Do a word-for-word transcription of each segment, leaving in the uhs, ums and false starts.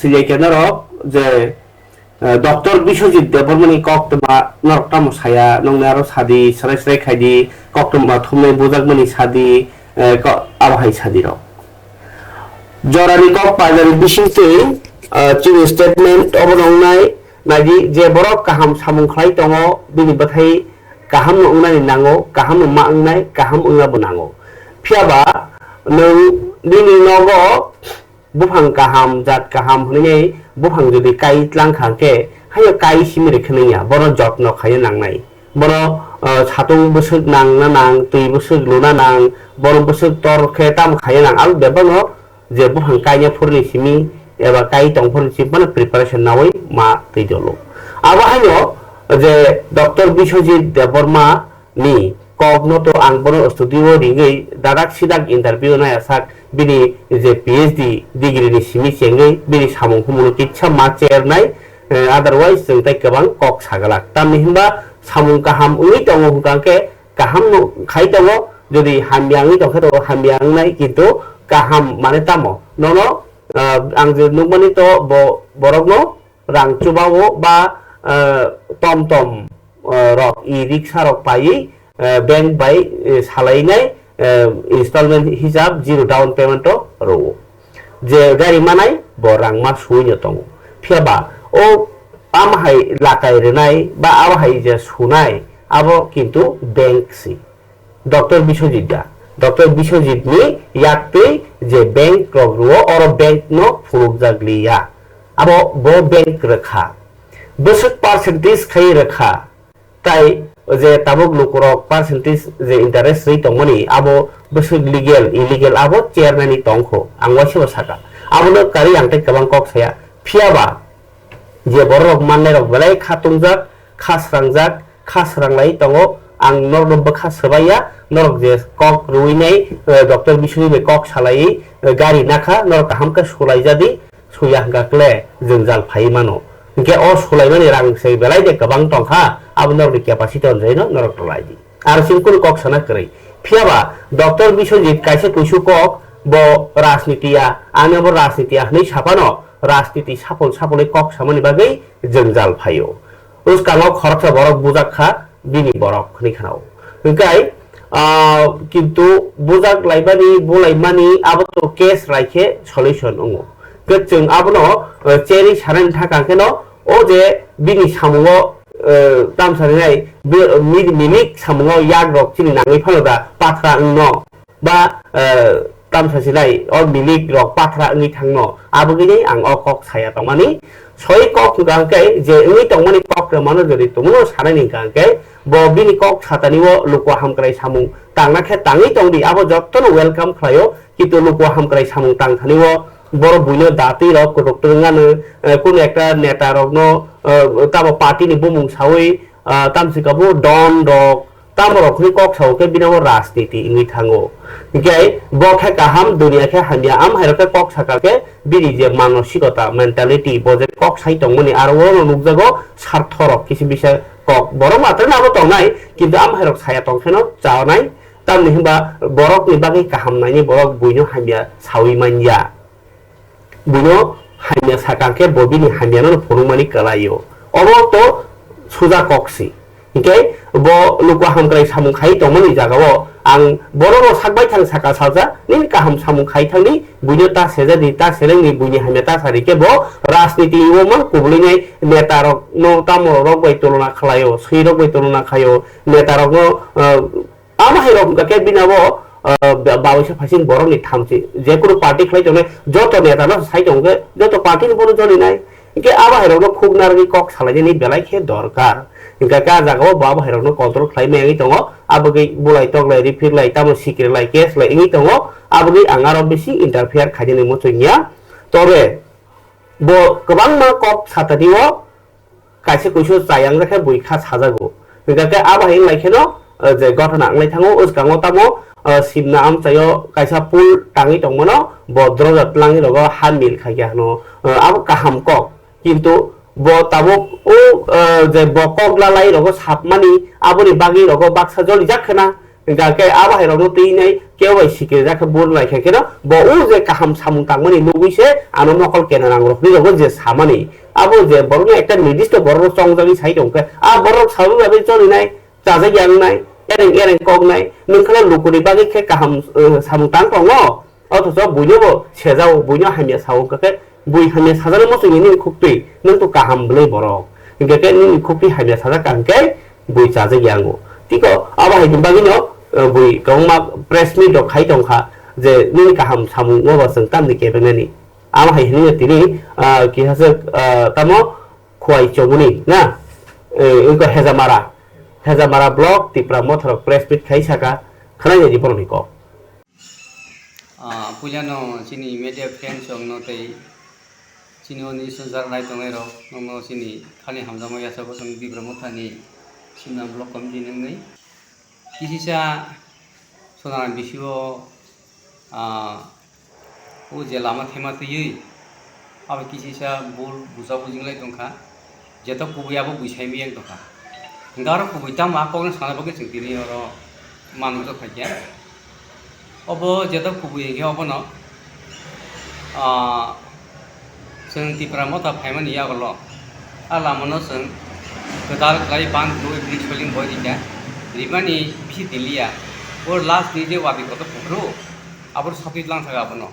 Siyai khe norok je, eh, Doctor Biswajit Debbarmani koktwma norok tamo saya, nongni aro sadi, srai srai khaidi, koktwma thumnai bujakmani sadi, eh, ko-, abo hai sadi rok. Jorani kok pajari bisingtwi, eh, chini statement obo nongnai, naidi je borok kaham samung khlai tongo, bini bwthai kaham no wngnani nango, kaham no ma wngnai, kaham wngna bo nango. Phiyaba nwng nini nogo buphang kaham, jat kaham hwnwi buphang jodi kai tlang kha khe, haino kai simi rwkhe nangya, bono jotno khaina nangnai. Bono, ah, satung bwswk nangna nang, twi bwswk luna nang, bono bwswk tor khe tamo khaina nang, abo bebakno je buphang kaina phuruni simi eba kai tong phuruni simi bono preparation naui ma twi dolo. Abo haino je Doctor Biswajit Debbarma ni kok no to ang bono studio o ringwi dadak sidak interview nai asak bini je P H D degree ni simi chengwi bini samung humung no kitsa ma chernai, eh, otherwise chwng tai kwbang kok sagalak. Tamni hinba samung kaham wngwi tongo hwnkha khe kaham no khai tongo, jodi hamya wngwi tongkhe to hamya wngnai, kintu kaham mane tamo nono, eh, ang je nukmani to bo borok no rang chubao ba, eh, tom tom, eh, rok, e-rickshaw rok paiwi, eh, bank bai, eh, salainai, eh, installment hisab zero down payment o rwo. Je gari manai bo rang ma suino tongo. Phiyaba o am hai lakai rwnai ba abo hai je sunai abo kintu bank si. Doctor Biswajit da. Doctor Biswajit ni yaktwi je bank rok rwo, oro bank no phunukjak liya. Abo bo bank rwkha. Bwswk percentage khai rwkha. Tai je tabuk lukurok percentage je interest rwi tongmani, abo bwswk legal, illegal abo chairman ni tongkho. Ang waisa bo saka. Abono karwi ang tei kwbang kok saya. Phiyaba je borok rok mannai rok belai kha tungjak, kha srangjak, kha sranglai tongo. Ang norokno bwkha swbaiya, norok je kok rwui nai, eh, Doctor Biswajit bai kok salaiwi, eh, gari nakha, norok kaham khe sulai jadi, suya hwnkha kle jwngjal phai mano. Hinkhe o sulaimani rang se belai de kwbang tongkha, abo norokni capacity onjai no norok rwlai di. Aro chini kunu kok sana kwrwi. Phiyaba Doctor Biswajit kaisa kuisu kok bo rajniti ya, ani abo rajniti ya hwnwi saphano, rajniti sapol sapolwi kok samani bagwi jwngjal phaio. Bwskango khoroksa borok bujak kha, bini borok hwnwi khna-o. Hwnkhe, ah, kintu bujak laimani, bulaimani abo to case lai khe solution wngo. Hwnkhe chwng abono, eh, cherwi sanani thangkha kheno, o je bini samungo, eh, tamsa rinai, bi-, mi-, milik samungo yak rok chini nangwi phano da pathra wngno. Ba, eh, tamsa sinai, o milik rok pathra wngwi thangno, abogwini ang o kok saya tongmani. Soi kok hwnkha hwnkhe je wngwi tongmani kok rwmano jodi tongmano sanani hwnkha hwnkhe bo bini kok satani o luku hamkrai samung tangna khe tangwi tongdi, abo jottono welcome khlaio, kintu luku hamkrai samung tangthani o borok buino datwi rok kutuk twrwngano, eh, kunu ekta neta rokno, eh, tamo party ni bumung sawi, ah, tamsi kabo don rok, tamo rok hwnwi kok sao khe bini abo rajniti wngwi thango. Hinkhe bo khe kaham, dunia khe hamya, am hai rok khe kok saka khe bini je manosikota, mentality, bo je kok sai tongmani aro oro nukjago sartho rok kisi bisa kok. Borok matrano abo tongnai, kintu am hai rok saya tong kheno chanai, tamni hinba borokni bagwi kaham naini borok buino hamya sawi manya. Buino hamya sakha khe bo bini hamyano phunukmani kwlaio. Obo to suja kok si. Hinkhe bo luku hamkrai samung khai tongmani jagao ang borokno sakbai thang saka salsa, nini kaham samung khai thangni, buino ta sejadi, ta selengni, buini hamya ta sari khe bo rajniti o mang kubulwinai neta rokno tamo rok bai tulona khlaio, swi rok bai tulona khaio, neta rokno, ah, Amo hai rok hwnkha khe bini abo, ah, ba-, bawaisa phaising borok ni thamchi. Je kunu party khlai tongnai, joto neta no sai tongo khe, joto party ni bono joli nai. Hinkhe abo hai rok no khuk narwgwi kok salai nani belai khe dorkar. Hinkha khe ah jaga o bo abo hai rok no control khlai maya wngwi tongo. Abogwi bulai toklai, riphirlai, tamo sikirlai, case lai wngwi tongo. Abogwi ang aro bisi interfere khainani muchung ya. Tobe bo kwbangma kok satani o kaisa kuisu chayang jakhe bui kha sajago. Hingkha khe abo hai wnglaikhe no, eh, je gotona wnglai thango, wskango tamo, eh, simna amchaio kaisa pool tangwi tongmano, bo droja twlangwi rogo ha mil khaikhe hwno, eh, abo kaham kok. Kintu bo tabuk o, eh, je bo kok lalai rogo sapmani, aboni bagwi rogo baksa jolijak khna. Hingkha khe abo hai rokno twi nai tei bai sikirjak khe bur lai khe kheno bo o je kaham samung tangmani nugwi se ano mokol kenarang rok ni rogo je samani abo je borokno ekta nirdisto borok rok chongjagwi sai tong khe a borok sawi bai choli nai. Chajak yang nai, ereng ereng kok nai, nwng kheno lukuni bagwi khe kaham, eh, samung tang tongo, othocho buino bo sejao, buino hamya sao, hwnkhe bui hamya sajak muchungya nini khuktwi, nwng to kaham bwlai borok, hwnkhe khe nini khuktwi hamya sajak ka hwnkhe bui chajak yango. Tiko abo hai ni bagwino, eh, bui kwbangma press meet rok khai tongkha je nini kaham samung o bo chwng tamni kebeng nani. Amo hai hwnwi tini, ah, kisa se, ah, tamo Khwai Chomoni na, eh, wngkha Hejamara, Hejamara block Tipra Motha rok press meet khai saka, khwnai nai di borok ni kok. Ah, puilano chini media friends rok no tei chini o news no jak nai tongnai rok no chini khani hamjakma yasa bo chwng Tipra Motha ni Simna block committee ni wngwi. Kisisa Sonaram bisingo, ah, o je lama thema twiwi abo kisisa bul buja bujinglai tongkha, jeto kubui abo bui saimiyang tongkha. Hwnkhe aro kubui tamo a kokno sana bagwi chwng tini oro manwi rok khaikhe. Obo jeto kubui hinkhe obono, ah, chwng Tipra Motha phaimani yagulo a lamano chwng kwtal khlai ban twi bridge soling boi rikha, rimani bisi tiliya. O last ni je wadi kotor pukhru, abo satwi lang thaka abono.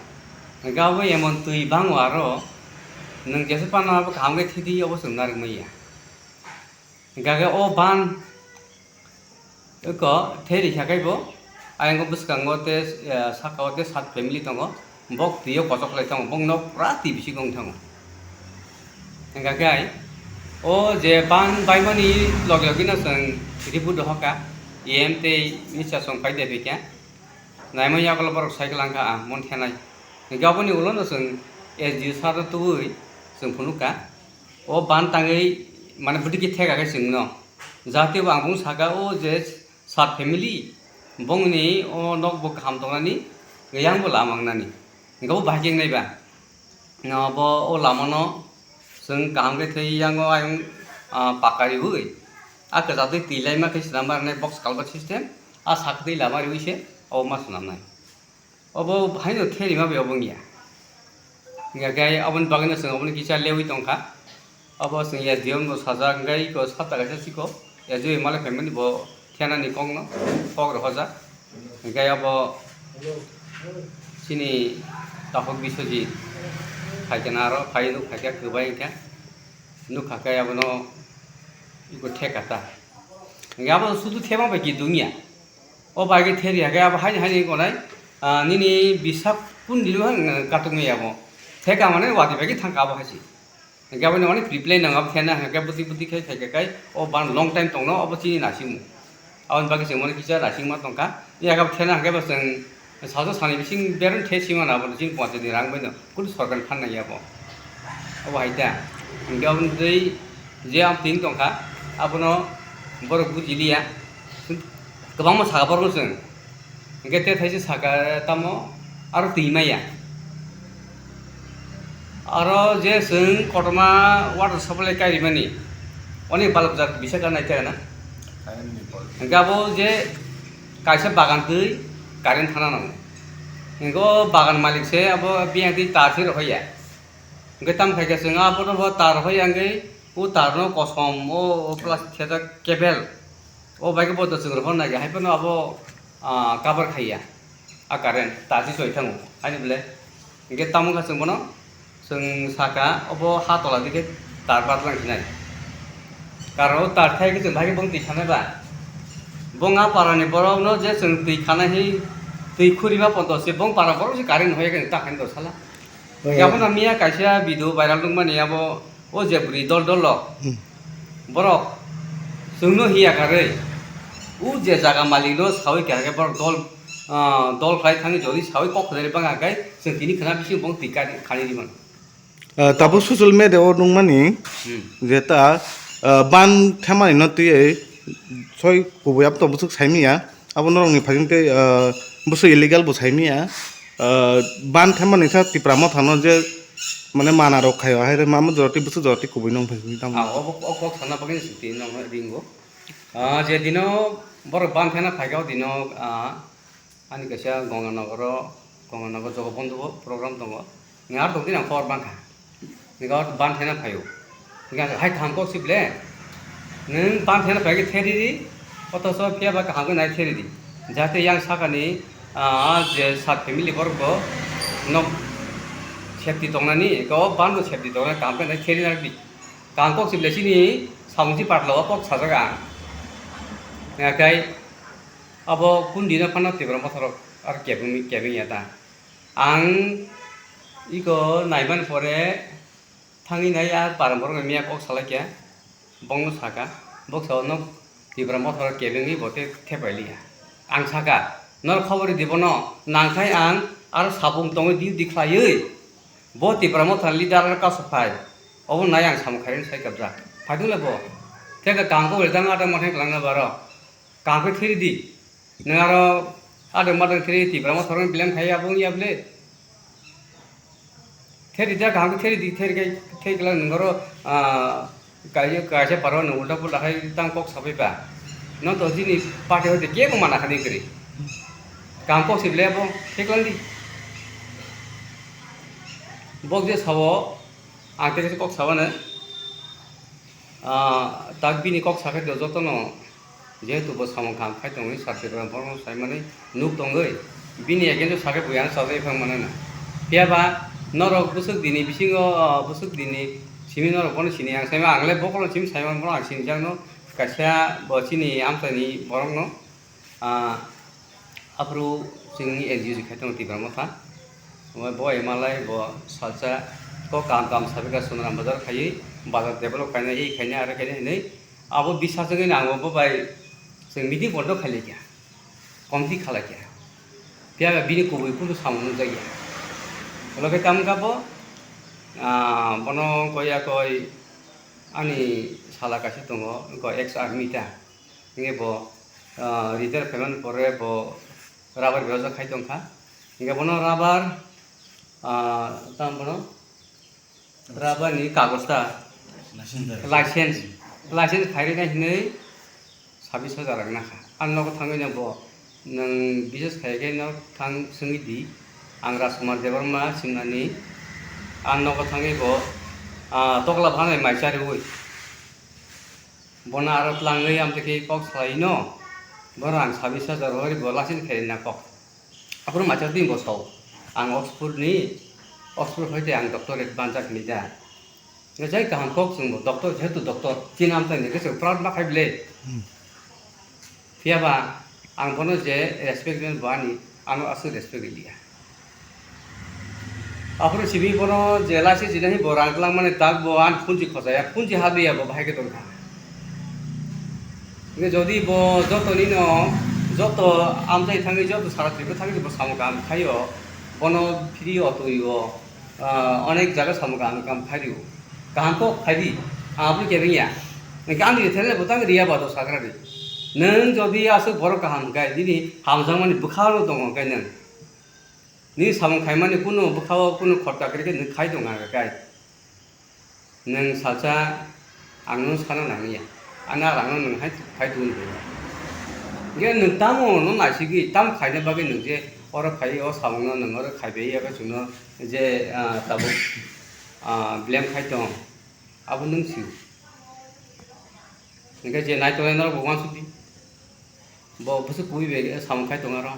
Hwnkhe abo emon twi bango aro nwng jesa phano abo kaham khe thidi obo chwng narwk manya. Hwnkhe khe o ban Eko theri khakai bo, ayang bwskango te, eh, saka o te sat family tongo, bok twi o kochok lai tongo, bok nok pura twi bisingo wng thango. Hwnkha khe ai, o je ban baimani logi logi no chwng report rohor kha, E M tei minister song pai de phi kha, naimani yagulo borok cycle wng kha, ah, mon khe nai. Hwnkhe aboni ulo no chwng S D O sir no tubui chwng phunuk kha. O ban tangwi mane bwtwi khe theka khe chwngno. Jatebo ang bung saka o je sat family bongni o nok bo kaham tongnani, yang bo lama wngnani. Hwnkhe bo bahai khe wngnai ba. No, bo o lama no chwng kaham khe thei yango ayung, ah, paka riwi. A kwchak twi twi laima khe swnam barnai box culvert system. A sak twi lama riwi se o ma swnamnai. Obo haino theri ma bai obo wngya. Hingkha khe aboni bagwino chwng oboni kisa lewi tongkha. Obo chwng S D M no sajak, hingkha iko sata kaisa chiko. S D M malai phaimani bo thenani kokno, kok rohorjak. Hingkha obo chini takhuk Biswajit phaikha aro phai nuk phaikha kwbai hingkha. Nukha khe abono iko theka ta. Hingkha abo sudu thema bai kidungya. O bai khe theri hake abo haini haini gonai, ah, nini bisa kun dino han katung ya abo. Theka mane wadi bai khe thangka abo haisi. Hingke abo ni mane reply nang abo thena hingke buti buti khai khai khai o ban long time tongno abo chini nasimu. Aboni bagwi chwng mane kisa nasing ma tongkha. Yaga thena hingke bo chwng sajo sani bising bereng the sima na abo chini panchayat ni rang bai no kun sorkar ni phan nang ya bo. Abo hai ta. Hingke aboni twi je am tin tongkha abono borok bujiliya. Kwbangma saka borok no chwng. Hingke te thaisa saka tamo aro twi maya. Aro je chwng kotorma water supply kairimani, oni balok jak bisa ka nai kha na? Hingke abo je kaisa bagan twi current thana nango. Hingke o bagan malik se abo biyang twi tar se rohor ya. Hingke tamo khaikhe chwng abono bo tar hoi ya hingke o tar no kosom o, o plastic thajak cable o bai khe bo chwng rohor nai ya, hai phano abo, ah, cover khaiya a current tar se choi thango haini bole. Hingke tamo kha chwng bono chwng saka obo ha tola dikhe tar patlang sinai. Karon o tar thai khe chwng bai khe bong twi sanai ba. Bong a para ni borok no je chwng twi khanai hi twi khuri ma ponto se bong para borok se current hoi khe ta khaini do sala. Yabona miya kaisa video viral nukmani abo o je bwrwi dol dol rok. Hmm. Borok chwngno hiya karwi o je jaga malik no sawi kha khe borok dol, ah, dol khlai thangwi jodi sawi kok khwlai bang kha khe chwng tini khwna bising bong twi kani, khani ri mano. Ah, tabuk social media o nukmani Hmm. je ta, ah, ban themani no twi soi kubui abo to bwswk saimanya. Abo norokni phaging tei, ah, bwswk illegal bo saimanya. Ah, ban themani kha Tipra Mothano je mane mana rok khaio, hai ma jora tei bwswk jora tei kubui nw phai tamo. Ah, obo, o kok sana bagwi se tini nokno ringo. Ah, je dino borok ban thena phaikha, o dino, ah, Ani kaisa Gonganagar o, Gonganagar Jogobondhu o program tongo. Ni ar tongdi nang kor bangkha. Ni kor ban thena phaio. Ni ang hai kaham kok sibile. Nung ban thena phai khe theri di. Otoso phiya ba kaham khe nai theri di. Jate yang sakani, ah, je sat family borok bo nok safety tongnani, ko ban no safety tongnani kaham khe nai theri nang di. Kaham kok sibile chini samung si patla o kok sajak ang. Nakai abo kun dino phano Tipra Motha rok ar kebeng, kebeng ya ta. Ang iko naiman pore thangwi nai a para borok miya kok salai khe bongno saka, boksa o nok Tipra Motha rok kebengwi bo te thepai liya. Ang saka, nor khobor di bono nangkhai ang aro sabung tongwi di di khlaiwi bo Tipra Motha leader aro kasu phai. Obo nai ang samung khairwi sai kabjak. Phaidung le bo. Khe kaham kok le jang ada mothai kwlangna baro. Kaham khe theri di. Nwng aro adwng madwng theri Tipra Motha rokni blame khai abo wngya bwle. Theri da kaham khe theri di, theri khai, theri khe nwng aro, ah, kaisa, kaisa paro nwng ulta pulta khai tang kok sabai ba. Nwng to chini party hoite kebo mana khani kwrwi. Kaham kok si bwle abo thek lang di. Bok je sabo, ang tei kaisa kok sabano. Ah, tak bini kok sakhe jotono, jehetu bo samung kaham khai tongwi, sir Tripura borokno saimani nuk tongwi, bini against o sakhe bo ano chajagwi phang manana. Phiya ba norok bwswk dini bisingo, ah, bwswk dini simi norok bono sini, ang saima, ang le bokolno simi saima, bono ang sinijakno, kaisa bo chini amchaini borokno, ah, aphuru chwngni N G O se khai tongo Tipra Motha. Omo bo M L A bo salsa kok kaham kaham sabai kha Sonaram Bazar khaiwi, bazar develop khainai, ei khainai, aro khainai hinwi. Abo bisajagwi nang bo bai chwng meeting bondo khailai kha, committee khalai kha. Phiya ba bini kubui phuru samung nukjakya. Ulo khe tamo kha bo, ah, bono koi ya koi ani sala kaisa tongo, wngkha ex army ta. Hingke bo, ah, retire phaimani pore bo rubber berajak khai tongkha. Hingke bono rubber, ah, tamo bono rubber ni kagoz ta, license, license khairina hinwi sabis hajar rang nakha. Ang nogo thangwi no bo nwng bises khai khe no thang swngwi di. Ang Rajkumar Debbarma simnani ang nogo thangwi bo, ah, tokla bhanai mai chariwi. Bono aro tlangwi amtwi khe kok salaino, bono ang sabis hajar hori bo license khairina kok. Aphuru macha twi bo sao, ang Oxford ni, Oxford hoite ang doctorate manjak hinwi da. Jai kaham kok chwngbo doctor, jehetu doctor, chini amchaini khe chwng proud ma khai bwle. Hmm. Phiya ba ang bono je respect rwmani bo ani ano aswk respect rwliya. Aphuru simi bono je license rina hinwi bo rang twlang mani tak bo ani phunji khojaya, phunji habliya bo bahai khe tongkha. Hingke jodi bo joto nino, joto amchai thangwi, joto sara Tripura thangwi bo samung kaham khaio, bono free o twi o, ah, onek jaga samung kaham kaham khaio. Kaham kok khaidi, ang aboni kebeng ya. Hingke ani rethele bo tang riya ba do sakrani. Nwng jodi aswk borok kaham hwnkhe, nini hamjakmani bwkhao tongo hwnkhe nwng. Nini samung khaimani kunu bwkhao kunu khorta kwrwi khe nwng khai tongo hwnkhe kai. Nwng salsa ang no sana nangya. Ani a rang no nwng hai khai tong di. Hwnkhe nwng tamo no naisigwi, tamo khaina bagwi nwng je oro khai o samung no nwng oro khaibai ya khe chwngno je, ah, tabuk, ah, blame khai tong. Abo nwng sio. Hingke je nai tongnai norok bo uansuk di. Bo bwswk kubui bai samung khai tongo aro.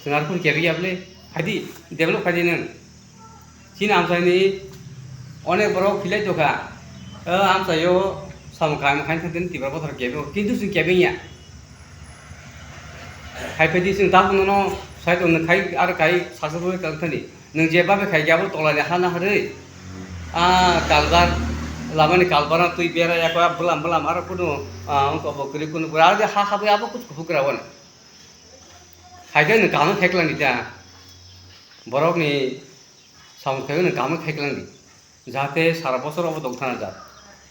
Chwng aro phuru kebeng ya bwle. Phaidi, develop khaidi nwng. Chini amchaini onek borok philai tongkha. O amchaio samung kaham khai thangtini Tipra Motha rok kebeng o. Kintu chwng kebeng ya. Hai phaidi chwng tabuk nono sai tong nwng khai aro khai successful wngkha thani. Nwng je babe khai khe abo tolani ha naharwi, a kalbar, lamani kalbar no twi bera ya khe bwlam bwlam aro kunu, ah, wngkha bo kwrwi kunu bwrwi aro je ha habwi abo kuchuk kuphuk kwrwi abono. Hai khe nwng kaham khe kwlangdi ta. Borokni samung khe nwng kaham khe kwlangdi. Jahate sara bosor obo tong thana jak.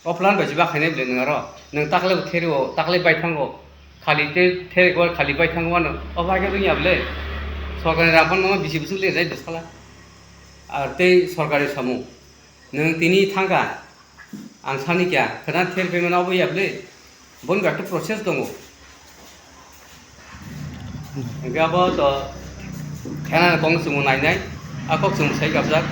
O plan bai se ba khainai bwle nwng aro. Nwng takle bo therio, takle bai thango. Khali te therio, khali bai thango ano. Obo hai khe wngya bwle. Sorkarni rang phano bisi bwswk le jai bwsala. Ar tei sorkarni samung. Nwng tini thangkha. Ang sani kya, khwna ther phaimano obo ya bwle. Boni bai khe process tongo. Hingke abo to khenani kok chwngbo nainai, a kok chwngbo sai kabjak.